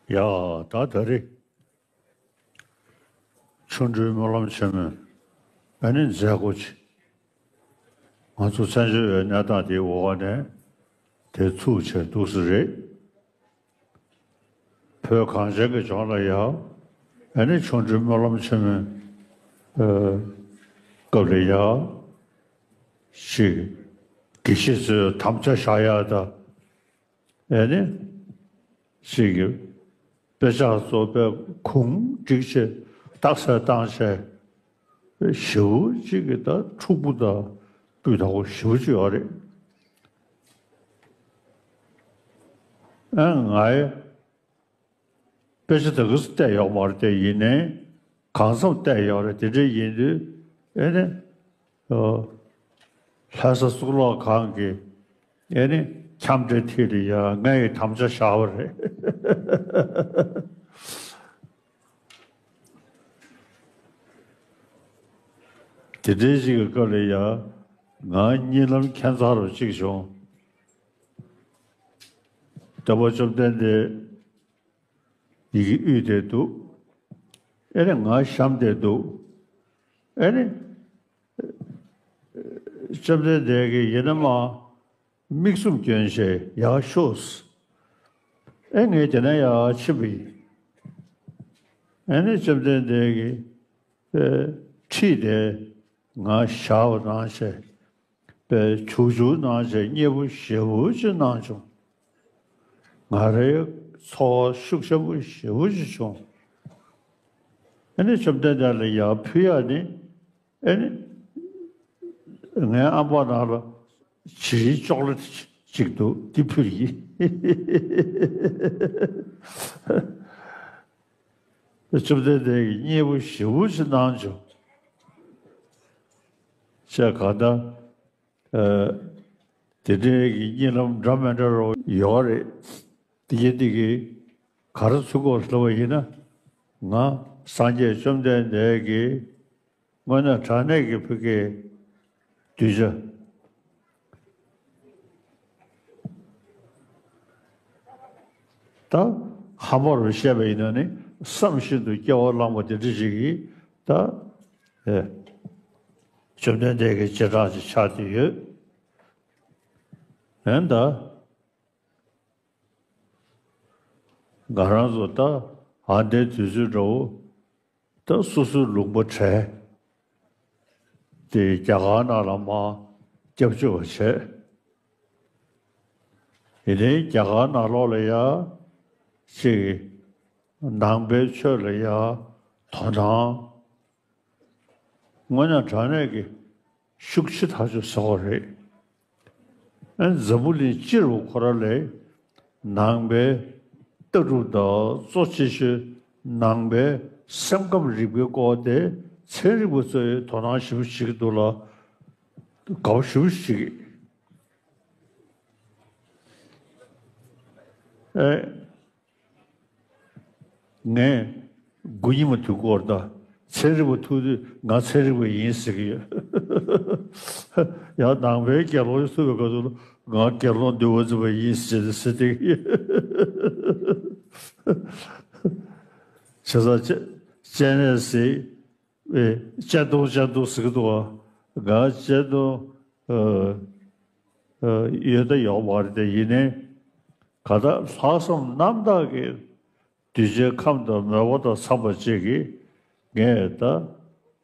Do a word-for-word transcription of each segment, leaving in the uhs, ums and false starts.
ཡ་ད་ད་རེས་ཆོ་འཕྲུལ་སྨོན་ལམ་ཆེན་མོའི་ཨ་ནི་མཛད་སྒོ་ཅིག་ང་ཚོ་བཙན་བྱོལ་བའི་གནས་སྟངས་དེའི་འོག་ནས་དེ་ཚུགས་བྱས་འདུག་སེ་རེད། བོད་གངས་ཅན་གྱི་ལྗོངས་ལ་ཡང་ཨ་ནི་ཆོ་འཕྲུལ་སྨོན་ལམ་ཆེན་མོའི་ཨ་སྐབས་ལ་ཡང་ཅིག་དགེ་བཤེས་ཚོས་དམ་བཅའ་བཞག་ཡག་དང་། ཨེ་ནི། ཞིག་གིས། དཔེ་ཆ་ཚོ་དཔེ་གུང་བསྒྲིགས་བྱས་རྟགས་གསལ་བཏང་བྱས། ཞེ་པོ་ཅིག་གི་ད་འཁྲུག་པོ་དང་སྤུས་དག་པོ་ཞེ་པོ་ཅིག་ཡོད་རེད། ཨ་ངའི་དཔེ་ཆ་ད་གི་སུ་བལྟས་ཡོད་མ་རེད་དེ་ཡིན་ནའི་གང་འཚམ་བལྟས་ཡོད་རེད། དེ་འདྲ་ཡིན་དུས་ཨེ་ནི། ལྷ་ས་གཙུག་ལག་ཁང་གི་ཨེ་ནི་ཁྱམས་བསྒྲལ་ཐིག་ལ་ཡ་ངས་ཡི་དམ་བཅའ་བཞག་པ་རེད། དེ་འདྲའི་ཞིག་གི་སྐབས་ལ་ཡ་ང་གཉིད་ལམ་ཁྱད་མཚར་བ་གཅིག་བྱུང་། སྟོན་པ་བཅོམ་ལྡན་འདས་ཡི་གེ་དབུས་དེ་འདུག་ཨེ་ནི་ང་གཤམ་དེ་འདུག་ཨེ་ནི། བཅོམ་ལྡན་འདས་ཀྱིས་ཡིན་ན་མ་མིག་བཙུམ་བསྐྱོན་བྱས་ཡར་ཤོག་ཨེ་ངས་དེ་ན་ཡར་ཕྱིན་པ་ཡིན། ཨེ་ནི་བཅོམ་ལྡན་འདས་ཀྱིས་ཨེ་ཁྲིད་དེ་ང་བཞག་པ་གནང་བྱས་པའི་བྱུག་བྱུག་གནང་བྱས་མཉེས་པོ་ཞེ་པོ་ཅིག་གནང་བྱུང་། ང་རའི་ཚོར་བ་ཤུགས་ཆེན་པོ་ཞེ་པོ་ཅིག་བྱུང་། ཨེ་ནི་བཅོམ་ལྡན་འདས་ལ་ཡར་ཕུལ་ཡག་ནི། ཨེ་ནི། ངའི་ཨམ་ཕོག་ནང་ལ་བྱིའུའི་ཅོག་ལེ་ཊི་ཅིག་འདུག་འདི་ཕུལ་གྱིས། བཅོམ་ལྡན་འདས་ཀྱིས་མཉེས་པོ་ཞེ་པོ་ཅིག་གནང་བྱུང་། བྱས་གང་ལྟར། ཨ། དེ་འདྲའི་གི་གཉིད་ལམ་འདྲ་མི་འདྲ་རུ་ཡོད་རེད། དེ་གི་དེ་གི་ག་རེ་ཚུགས་དགོས་ལབ་པ་ཡིན་ན། ང་སངས་རྒྱས་བཅོམ་ལྡན་འདས་ཀྱི་དངོས་གནས་དྲང་གནས་ཀྱི་ཕ་གིའི་གདུལ་བྱ། ད་ཧམ་པ་རུ་བཤད་པ་ཡིན་ན་ནི་བསམ་བཞིན་དུ་སྐྱེ་བ་བླངས་པ་དེ་འདྲ་ཞིག་གིས་ད་ཨེ་བཅོམ་ལྡན་འདས་ཀྱི་བྱེ་བྲག་ཅིག་ཆགས་བསྡད་ཡོད། ཨེ་ད། ང་རང་ཚོ་ད་ཨ་འདའི་དུས་ཚོད་འདྲ་བོ་ད་སོ་སོའི་ལུང་པ་བྲལ་ཏེ་རྒྱ་གར་ནང་ལ་མར་སྐྱབས་བཅོལ་བ་བྱས། ཡིན་ནའི་རྒྱ་གར་ནང་ལོགས་ལ་ཡ་ཅིག་ནང་པའི་ཆོས་ལ་ཡ་དོ་སྣང་དངོས་གནས་དྲང་གནས་ཀྱི་ཤུགས་ཆེ་ཐག་ཆོད་བཟོ་བ་རེད། ཨ་ནི་འཛམ་བུ་གླིང་སྤྱི་རུ་ཁོ་ར་ལས་ནང་པའི་ལྟ་གྲུབ་དང་གཙོ་ཆེ་ཤོས་ནང་པའི་སེམས་ཁམས་རིག་པའི་སྐོར་དེ་ཚན་རིག་པ་ཚོས་དོ་སྣང་ཞེ་པོ་བྱེད་ཀྱི་འདུག་ལ། དགའ་པོ་ཞེ་པོ་བྱེད་ཀྱི། ཨེ། ངས་དགུ་ཉི་མ་དུས་འཁོར་དང་ཚན་རིག་པ་ཐུག་དུས་ང་ཚན་རིག་པ་ཡིན་ཟེར་གྱི་ཡོད། ཡང་ནང་པའི་དགེ་སློང་ཞིག་ཐུག་པའི་སྐབས་སུ་ང་དགེ་སློང་འདུལ་བ་འཛིན་པ་ཡིན་ཟེར་ཟེར་བསྡད་ཀྱི་ཡོད། བྱས་ཙང་སྤྱན་རས་གཟིགས། ཨེ། གཅེན་གཏོང་གཅེན་གཏོང་ཟེར་གྱི་འདུག་བ། ང་གཅེན་གཏོང་ཨ་ཨ་ཡོད་ད་ཡོད་མ་རེད་དེ། ཡིན་ནའི་གང་ལྟར་ལྷག་བསམ་རྣམ་དག་གིས་གདུལ་བྱའི་ཁམས་དང་མོས་པ་དང་འཚམས་པ་ཅིག་གིས་ངས་ད་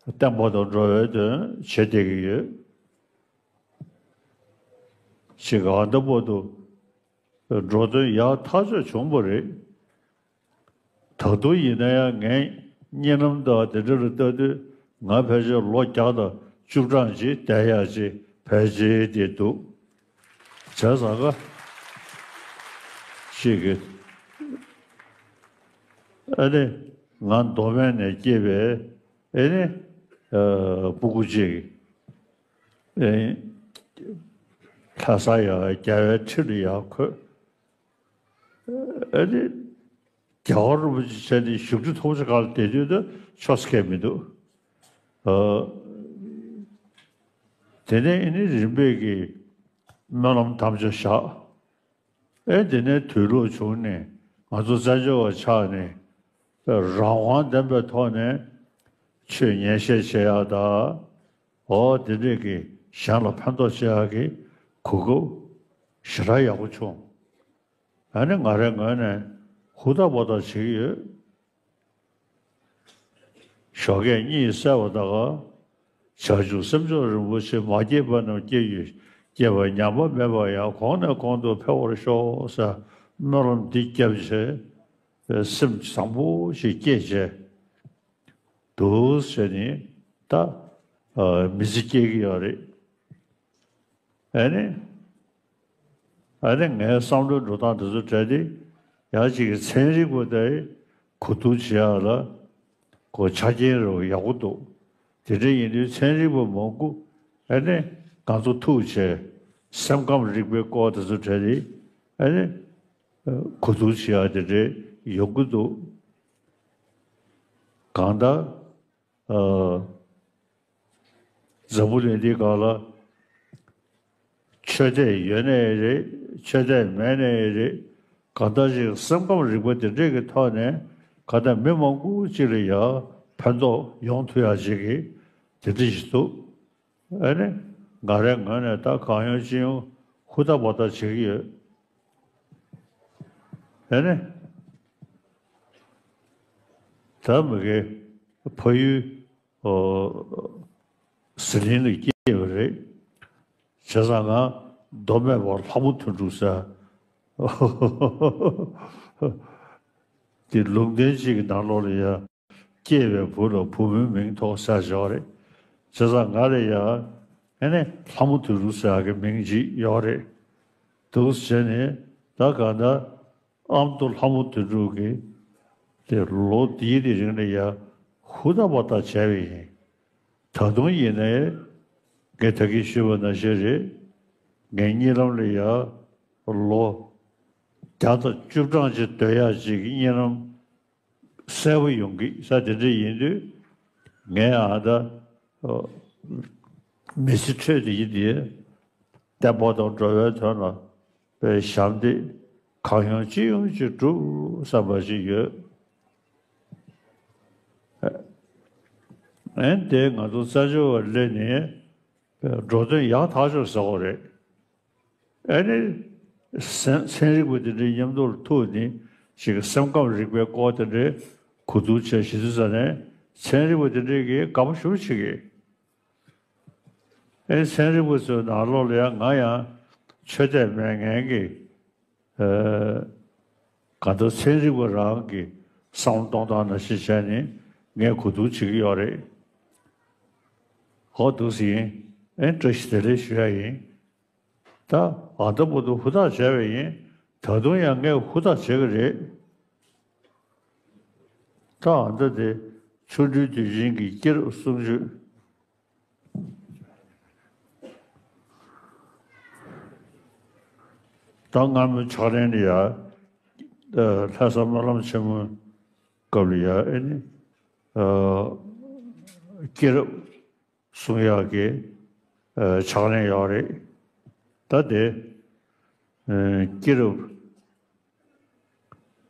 བསྟན་པ་དང་འགྲོ་བའི་དོན་བྱེད་བསྡད་ཀྱི་ཡོད། ཅིག་གང་ལྟ་བུ་དུ་འགྲོ་དོན་ཡག་ཐག་ཆོད་བྱུང་བ་རེད། ད་དུང་ཡིན་ན་ཡང་ངའི་གཉིད་ལམ་དང་དེ་འདྲ་ལ་ལྟ་དུས་ང་ཕལ་ཆེར་ལོ་བརྒྱ་དང་བཅུ་གྲངས་ཅིག་བསྡད་ཡག་ཅིག་ཕལ་ཆེར་དེ་འདུག་བྱས་ཙང་ཀ་ཅིག་གི་ཨ་ནི་ང་མདོ་སྨད་ནས་སྐྱེས་པའི་ཨ་ནི་ཨ་སྤུ་གུ་ཅིག་ཨ་ནི་ལྷ་ས་ཡ་རྒྱལ་བའི་ཁྲི་ལ་ཡར་འཁོད། ཨ་ནི་རྒྱལ་བ་རིན་པོ་ཆེ་བྱས་ནས་བཞུགས་ཁྲི་མཐོན་པོ་ཅིག་སྒང་ལ་བསྡད་དུས་ད་ཆོས་སྐད་མི་འདུག་ཨ། དེ་ནས་ཨ་ནི་རིམ་པས་ཀྱི་སྨོན་ལམ་དམ་བཅའ་བཞག་ཨེ་དེ་ནས་དུས་ལོག་བྱུང་ནས་ ང་ཚོ་བཙན་བྱོལ་བ་ཆགས་ནས་རང་དབང་ལྡན་པའི་ཐོག་ནས་ཆོས་ཉན་བཤད་བྱེད་ཡག་དང་། འོ་དེ་འདྲས་ཀྱི་གཞན་ལ་ཕན་ཐོགས་བྱེད་ཡག་གི་གོ་སྐབས་ཞེ་དྲག་ཡག་པོ་བྱུང་། ཨ་ནི་ང་རའི་ངོས་ནས་ཧུར་ཐག་པ་ཐག་བྱེད་ཀྱི་ཡོད། ཞོགས་ཀས་གཉིད་སད་པ་དང་། བྱང་ཆུབ་སེམས་མཆོག་རིན་པོ་ཆེ། མ་སྐྱེས་པ་རྣམས་སྐྱེ་གྱུར་ཅིག། སྐྱེས་པ་ཉམས་པ་མེད་པར་ཡང་། གོང་ནས་གོང་དུ་འཕེལ་བར་ཤོག་ཟེར་སྨོན་ལམ་འདི་བརྒྱབ་བྱས། སེམས་བཟང་པོ་ཞིག་སྐྱེས་བྱས། འདུག་ཟེར་ནས་ད་མི་ཚེ་སྐྱེལ་གྱི་ཡོད་རེད། ཨ་ནི། ཨ་ནི་ངའི་བསམ་བློའི་འགྲོ་སྟངས་དེ་ཚོ་གྲས་དེ་ཡང་ཅིག་གི་ཚན་རིག་པ་དེ་གོ་བསྡུར་བྱེད་ཡག་ལ་གོ་ཆ་རྐྱེན་རུ་ཡག་པོ་འདུག། དེ་འདྲ་ཡིན་དུས་ཚན་རིག་པ་མང་པོ་ཨ་ནི་ང་ཚོ་ཐུག་བྱས་སེམས་ཁམས་རིག་པའི་སྐོར་དེ་ཚོ་གྲས་དེ་ཨ་ནི་གོ་བསྡུར་བྱེད་ཡག་དེ་འདྲ་ཡོང་གི་འདུག། གང་ལྟར། ཨ། འཛམ་བུ་གླིང་འདིའི་སྒང་ལ་ཆོས་དད་ཡོད་ནའི་རེད། ཆོས་དད་མེད་ནའི་རེད། གང་ལྟར་ཅིག་སེམས་ཁམས་རིག་པ་དེ་འདྲས་ཀྱི་ཐོག་ནས་གང་ལྟར་མི་མང་པོ་ཅིག་ལ་ཡང་ཕན་ཐོགས་ཡོང་ཐུབ་ཡག་ཅིག་གི་དེ་འདྲ་ཞིག་འདུག། ཨ་ནི་ང་རའི་ངོས་ནས་ད་གང་ཡོང་ཅི་ཡོང་ཧུར་ཐག་པ་ཐག་བྱེད་ཀྱི་ཡོད། ཨ་ནི་ད་མི་དགེ་ཕ་ཡུལ་ཨོ། ཟི་ལིང་ལ་སྐྱེས་པ་རེད། བྱས་ཙང་ང་མདོ་སྨད་པ་ལྷ་མོ་དོན་གྲུབ་ཟེར། དེ་ལུང་བསྟན་གཅིག་གི་ནང་ལོགས་ལ་ཡ། སྐྱེས་པའི་བུ་ལ་བུ་མོའི་མིང་ཐོགས་ཟེར་ཡོད་རེད། བྱས་ཙང་ང་ལ་ཡ། ཨ་ནི་ལྷ་མོ་དོན་གྲུབ་ཟེར་ཡག་གི་མིང་ཅིག་ཡོད་རེད། འདུག་བྱས་ནས་ད་གང་ལྟར། ཨ་མདོ་ལྷ་མོ་དོན་གྲུབ་ཀྱིས་དེ་ལོ་འདིའི་དེ་རིང་ལ་ཡ་ཧུར་ཐག་པ་ཐག་བྱས་པ་ཡིན། ད་དུང་ཡིན་ནའི་ངས་ད་གིན་ཞུས་པ་ནང་བཞིན་རེད། ངའི་གཉིད་ལམ་ལ་ཡ་ལོ་བརྒྱ་དང་བཅུ་གྲངས་ཅིག་སྡོད་ཡག་ཅིག་གི་གཉིད་ལམ་གསལ་པོ་ཡོང་གི་ས་དེ་འདྲ་ཡིན་དུས། ངས་ཨ་ད་མི་ཚེ་འཕྲོད་དེ་ཡིན་དེ་བསྟན་པ་དང་འགྲོ་བའི་དོན་ལ་པའི་ཞབས་འདེགས་གང་ཡོང་ཅི་ཡོང་ཅིག་སྒྲུབ་བསམ་པ་ཞིག་ཡོད། ཨན་དེ་ང་ཚོ་བཙན་བྱོལ་བ་སླེབས་ནས་འགྲོ་དོན་ཡག་ཐག་ཆོད་ཟེར་བ་རེད། ཨ་ནི་སེམས་ཚན་རིག་པ་དེ་འདྲའི་མཉམ་དུ་ཐུག་ནས་ཅིག་སེམས་ཁམས་རིག་པའི་སྐོར་དེ་འདྲའི་གོ་བསྡུར་བྱས་ཞིབ་འཚོལ་ས་ནས་ཚན་རིག་པ་དེ་འདྲའི་གིས་དགའ་པོ་ཞེ་པོ་བྱེད་ཀྱི། ཨེ་ཚན་རིག་པ་ཚོའི་ནང་ལོགས་ལ་ཡང་ང་ཡང་ཆོས་དད་མེད་མཁན་གྱི་ཨ་གང་ལྟར་ཚན་རིག་པ་རང་གི་བསམ་བློ་གཏོང་སྟངས་ནང་བཞིན་བྱས་ནས་ངས་གོ་བསྡུར་བྱེད་ཀྱི་ཡོད་རེད། ཧོ་འདུག་སེ་ཡིན། ཨེ་བཀྲ་ཤིས་བདེ་ལེགས་ཞུ་ཡ་ཡིན། ད་ཨ་ད་བར་དུ་ཧུར་ཐག་བྱས་པ་ཡིན། ད་དུང་ཡང་ངས་ཧུར་ཐག་བྱེད་ཀྱི་རེད། ད་ཨ་ད་དེ་ཆོ་འཕྲུལ་དུས་ཆེན་གྱི་སྐྱེས་རབས་གསུང་ཆོས། ད་སྔ་མོའི་ཕྱག་ལེན་ལ་ཡ། ལྷ་ས་སྨོན་ལམ་ཆེན་མོའི་སྐབས་ལ་ཡ་ཨེ་ནི། སྐྱེས་རབས་གསུང་ཡག་གི་ཕྱག་ལེན་ཡོད་རེད། ད་དེ་སྐྱེས་རབས་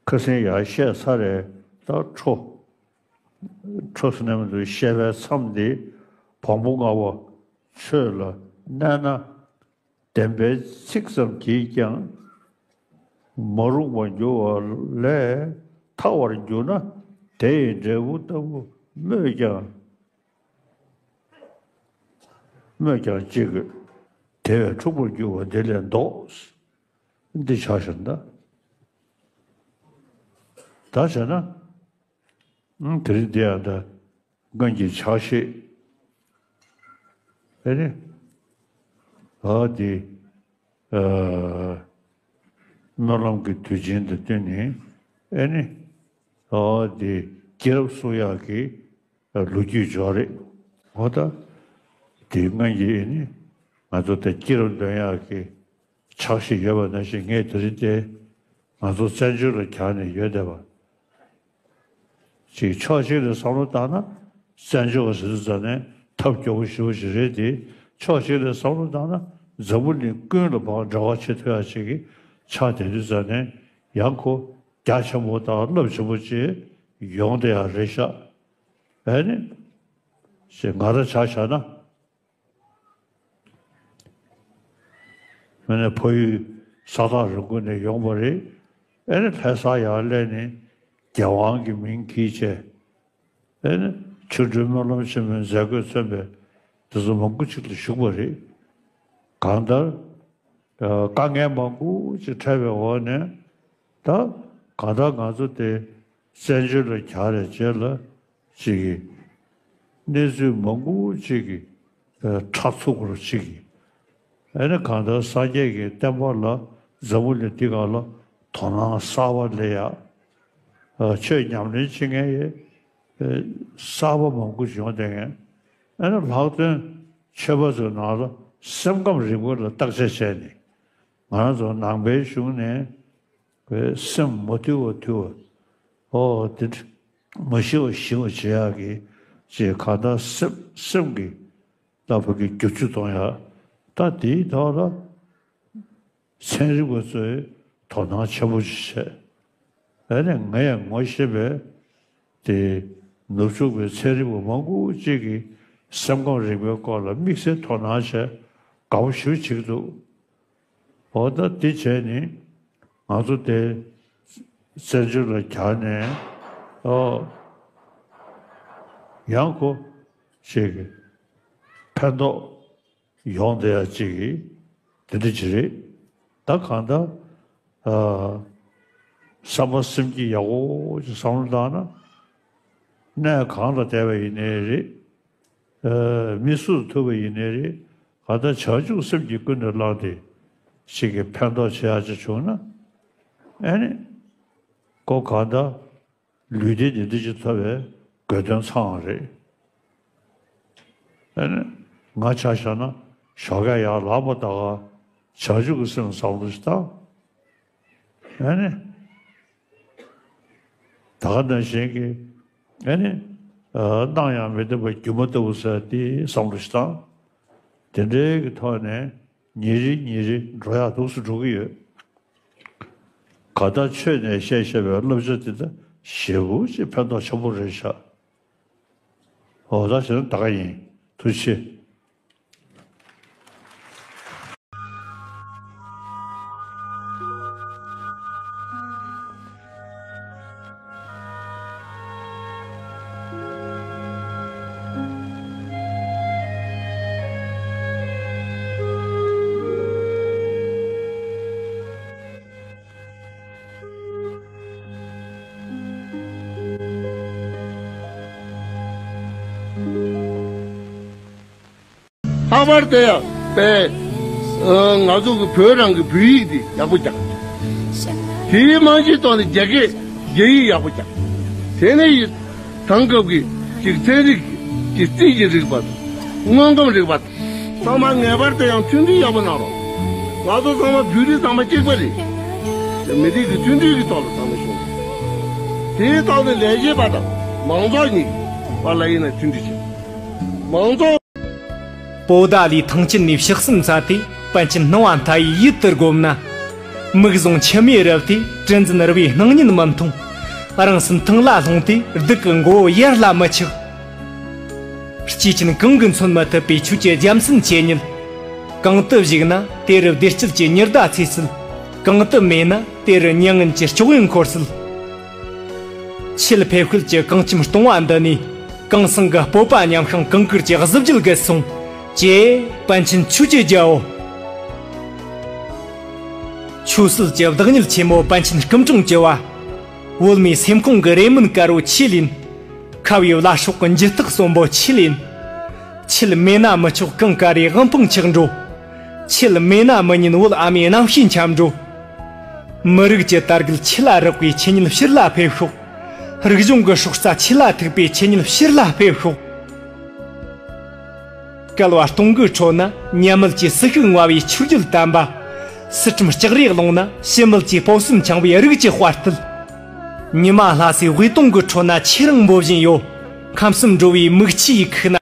ཁ་སང་ཡར་བཤད་ཚར་རེད། ད་འཕྲོ་འཕྲོ་ཟེར་ན་མི་འདུག། བཤད་པའི་མཚམས་འདི་བམ་པོ་ལྔ་པོ་ཆོས་ལ་གནས་ན། བདེན་པའི་ཚིག་ཙམ་གྱིས་ཀྱང་། མ་རུངས་པར་འགྱུར་བ་ལས་ཐར་བར་འགྱུར་ན། དེ་ཡི་འབྲས་བུ་ལྟ་བུ་སྨོས་ཀྱང་། སྨོས་ཀྱང་ཅི་དགོས། དེ་བས་འཁྲུགས་པར་འགྱུར་བ་འདི་ལས་ལྡོག། འདི་ཆགས་བཞག་ན་ད། ད་བྱས་ན། ཨང་། དེ་རིང་འདི་ཡང་ད་སྔོན་གྱི་ཕྱག་བཞེས། ཨེ་ནི། ཨ་འདི། ཨ་སྨོན་ལམ་གྱི་དུས་ཆེན་དང་བསྟུན་ནས། ཨེ་ནི། ཨ་འདི་སྐྱེས་རབས་གསུང་ཡག་གི་ལོ་རྒྱུས་ཅིག་རེད། འོ་ད། དེ་སྔོན་གྱི་ཨེ་ནི། ང་ཚོ་ད་སྐྱེས་རབས་འདོན་ཡག་གི་ཕྱག་བཞེས་ཡོད་པ་ནང་བཞིན། ངས་དེ་རིང་དེ་ང་ཚོ་བཙན་བྱོལ་ལ་གྱར་ནས་ཡོད་བསྡད་པ། ཅིག་ཕྱོགས་གཅིག་ནས་བསམ་བློ་བཏང་ན་བཙན་བྱོལ་བ་ཟེར་དུས་ཙམ་ནས་ཐབས་སྐྱོ་པོ་ཞེ་པོ་ཞིག་རེད་དེ། ཕྱོགས་གཅིག་ནས་བསམ་བློ་བཏང་ན་འཛམ་བུ་གླིང་ཀུན་ལ་ཕར་འབྲེལ་བ་བྱེད་ཐུབ་ཡག་ཅིག་གི་ཆགས་བསྡད་དུས་ཙམ་ནས། ཡང་ཁོ་ རྒྱ་ཆེན་པོ་དང་རླབས་ཆེན་པོ་ཅིག་ཡོང་བསྡད་ཡ་རེད་ཤག་ཨེ་ནི། ཞེས་ང་རང་ཆ་བཞག་ན། མི་ནི་ཕ་ཡུལ་ས་ཐག་རིང་པོ་ནས་ཡོང་བ་རེད། ཨེ་ནི་ལྷ་ས་ཡར་སླེབས་ནས་རྒྱལ་དབང་གི་མིང་གིས་བྱས། ཨེ་ནི་ཆོ་འཕྲུལ་སྨོན་ལམ་ཆེན་མོའི་མཛད་སྒོས་མཚོན་པའི་དེ་ཚོ་མང་པོ་ཅིག་ལ་ཞུགས་པ་རེད། གང་ལྟར། དཀའ་ངལ་མང་པོ་ཅིག་འཕྲད་པའི་འོག་ནས་ད་གང་ལྟར་ང་ཚོ་དེ་བཙན་བྱོལ་ལ་གྱར་བའི་རྗེས་ལ་ཅིག་གི་གནས་ཚུལ་མང་པོ་ཅིག་གི་ཨ་ཁྲག་འཐུང་སྐོར་ཅིག་གི་ཨ་ནི་གང་ལྟར་སངས་རྒྱས་ཀྱི་བསྟན་པ་ལ་འཛམ་བུ་གླིང་འདི་སྒང་ལ་དོ་སྣང་གསར་པ་སླེབས་ཡ། ཨ་ཆོས་ཉམས་ལེན་བྱེད་མཁན་ཡི་ཨ་གསར་པ་མང་པོ་ཅིག་ཡོང་བསྡད་མཁན། ཨ་ནི་ལྷག་དོན་ཆོས་པ་ཚོའི་ནང་ལ་སེམས་ཁམས་རིག་པ་ལ་བརྟག་དཔྱད་བྱས་ནས་ང་རང་ཚོ་ནང་པའི་གཞུང་ནས། བའི་སེམས་མ་དུལ་བ་དུལ་བ། ཨོ་དེ་འདྲ་མ་ཤི་བ་ཤི་བ་བྱེད་ཡག་གི་ཅེས་གང་ལྟར་སེམས་སེམས་ཀྱི་ལྟ་བུ་གི་བསྒྱུར་བཅོས་གཏོང་ཡག་ད་དེའི་ཐོག་ལ་ཚན་རིག་པ་ཚོས་དོ་སྣང་ཆེན་པོ་ཞིག་བྱས། ཨ་ནི་ང་ཡང་ངོ་ཤེས་པའི་དེ་ནུབ་ཕྱོགས་པའི་ཚན་རིག་པ་མང་པོ་ཅིག་གིས་སེམས་ཁམས་རིག་པའི་སྐོར་ལ་དམིགས་བསལ་དོ་སྣང་བྱས་དགའ་པོ་ཞེ་པོ་བྱེད་ཀྱི་འདུག་འོ་ད་འདི་བྱས་ནི་ང་ཚོ་དེ་བཙན་བྱོལ་ལ་གྱར་ནས་ཨོ་ཡང་ཁོ་ཞིག་གི་ཕན་ཐོགས་ཡོང་བསྡད་ཡ་ཅིག་གི་དེ་འདྲ་ཅིག་རེད། ད་གང་ལྟར་ཨ་བསམ་པ་སེམས་ཀྱི་ཡག་པོ་ཅིག་བསམ་བློ་བཏང་ན་གནས་གང་ལ་བསྡད་པ་ཡིན་ནའི་རེད། ཨ་མི་སུ་ཐུབ་པ་ཡིན་ནའི་རེད། གང་ལྟར་བྱང་ཆུབ་སེམས་ཀྱིས་ཀུན་ནས་བསླངས་ཏེ་ཞིག་གི་ཕན་ཐོགས་བྱེད་ཡག་ཅིག་བྱུང་ན་ཨ་ནི་ཁོ་གང་ལྟར་ལུས་བདེ་ནད་བདེ་ཅིག་ཐོབ་པའི་དགོས་དོན་ཚང་བ་རེད། ཨ་ནི་ང་ཆ་བཞག་ན་ཞོགས་ཀས་ཡར་ལངས་པ་ད་ག་བྱང་ཆུབ་ཀྱི་སེམས་བསམ་བློ་ཞིག་བཏང་། ཨ་ནི་ད་ག་ནང་བཞིན་གྱི་ཨ་ནི་ཨ་སྣང་ཡང་མི་བདེ་བ་སྒྱུ་མ་ལྟ་བུ་ཟེར་དེ་བསམ་བློ་ཞིག་བཏང་། དེ་འདྲའི་གི་ཐོག་ནས་ཉིན་རེ་ཉིན་རེ་འགྲོ་ཡག་འདུག་སེ་འགྲོ་གི་ཡོད། གང་ལྟར་ཆོས་ནས་བཤད་བཤད་པའི་བསླབ་བྱ་དེ་ད་ཞེ་པོ་ཅིག་ཕན་ཐོགས་ཆེན་པོ་རེད་ཤག་འོ་ད་བྱས་ན་ད་ག་ཡིན། ཐུགས་རྗེ་ཆེ། ལྷག་པར་དུ་ཡང་པའི་ང་ཚོ་གི་བོད་རང་གི་བོད་ཡིག་འདི་ཡག་པོ་རྒྱག་དེའི་རྨང་གཞིའི་ཐོག་ནས་རྒྱ་སྐད་རྒྱ་ཡིག་ཡག་པོ་རྒྱག་དེ་ནས་ཡིན། དེང་སྐབས་ཀྱི་ཅིག་ཚན་རིག་གི་རྩིས་ཀྱི་རིག་པ་དང་དངོས་ཁམས་རིག་པ་དང་། ཚང་མ་ངེས་པར་དུ་ཡང་མཐུན་སྒྲིལ་ཡག་པོ་གནང་རོགས། ང་ཚོ་ཚང་མ་བོད་རིགས་ཚང་མ་གཅིག་པ་རེད། མི་རིགས་ཀྱི་མཐུན་སྒྲིལ་གྱི་ཐོག་ལ་ཚང་མ་བྱུང་། དེའི་ཐོག་ནས་ལས་བྱེད་པ་དང་མང་ཚོགས་གཉིས་བར་ལ་ཡིན་ན་མཐུན་སྒྲིལ་བྱེད། མང་ཚོགས། པོ་ཏཱ་ལའི་ཐང་ཆེན་ནས་ཕྱི་གསུམ་ཚ་དེ་པཎ་ཆེན་སྣང་བ་མཐའ་ཡས་ཡིད་དུ་བསྒོམས་ན། མིག་བཟུང་མཆི་མས་རབ་དེ་དྲི་འཛིན་རུ་བའི་སྣང་བརྙན་མི་མཐོང་། རང་སེམས་ཐང་ལ་ལྷུང་སྟེ་སྡུག་གི་མགོ་བོ་ཡར་ལ་མི་ཆག་སྐྱེས་ཆེན་གང་གིས་མཚོན་མི་ཐུབ་པའི་ཆོས་ཀྱི་རྒྱལ་མཚན་ཆེ་ཉིད། གང་དུ་བཞུགས་ན་དེ་རུ་བདེ་སྐྱིད་ཀྱི་ཉི་ཟླ་ཚེས་སྲིད། གང་དུ་མེད་ན་དེ་རུ་མྱ་ངན་གྱི་སྐྱོ་བས་འཁོར་སྲིད། ཆེད་ཕེབས་ཤུལ་གྱི་གངས་ཅན་སྟོང་བ་འདི་ནས། གངས་སེང་གི་སྤོབས་པ་ཉམས་ཤིང་གངས་དཀར་གྱི་གཟི་བརྗིད་རྒུད་སོང་། ཀྱེ། པཎ་ཆེན་ཆོས་ཀྱི་རྒྱལ་པོ། ཆོས་སྲིད་ཀྱི་བདག་ཉིད་ཆེན་མོ་པཎ་ཆེན་སྐུ་འཁྲུངས་ཀྱི་བ། བོད་མིའི་སེམས་ཁོང་གི་རེ་སྨོན་དཀར་བོ་ཆེ་ལེན། ཁ་བའི་བླ་སྲོག་གི་འཇུ་ཐག་གསོན་པོ་ཆེ་ལེན། ཆེད་མེད་ན་མི་ཆོག་གངས་དཀར་རི་དབང་ཕུང་ཆག་འགྲོ། ཆེད་མེད་ན་མི་ཉན་བོད་ཨ་མའི་རྣམ་ཤེས་འཁྱམ་འགྲོ། མི་རིགས་ཀྱི་དར་རྒུད་ཆུ་ལ་རེག་པའི་ཆོས་ཉིད་ཕྱིར་ལ་ཕེབས་ཤོག་རིག་གཞུང་གི་སྲོག་རྩ་ཆུ་ལ་ཐུག་པའི་ཆོས་ཉིད་ཕྱིར་ལ་ཕེབས་ཤོག་བསྐལ་བ་སྟོང་གི་ཁྲོད་ན་ཉམས་མེད་ཀྱི་ཟིལ་ཤུགས་མངའ་བའི་ཆོས་བརྒྱུད་དམ་པ། སི་ཁྲོན་ལྕགས་རིའི་ཀློང་ན་ཞི་མོལ་གྱི་སྤོབས་སེམས་འཆང་བའི་རིགས་ཀྱི་དཔའ་རྟུལ། ཉི་མ་ལྷ་སའི་དབུས་སྟོང་གི་ཁྲོད་ན་ཆེ་རིང་འབོད་བཞིན་ཡོད། ཁམས་གསུམ་འགྲོ་བའི་མིག་ཆུ་ཡི་ཁུག་ན།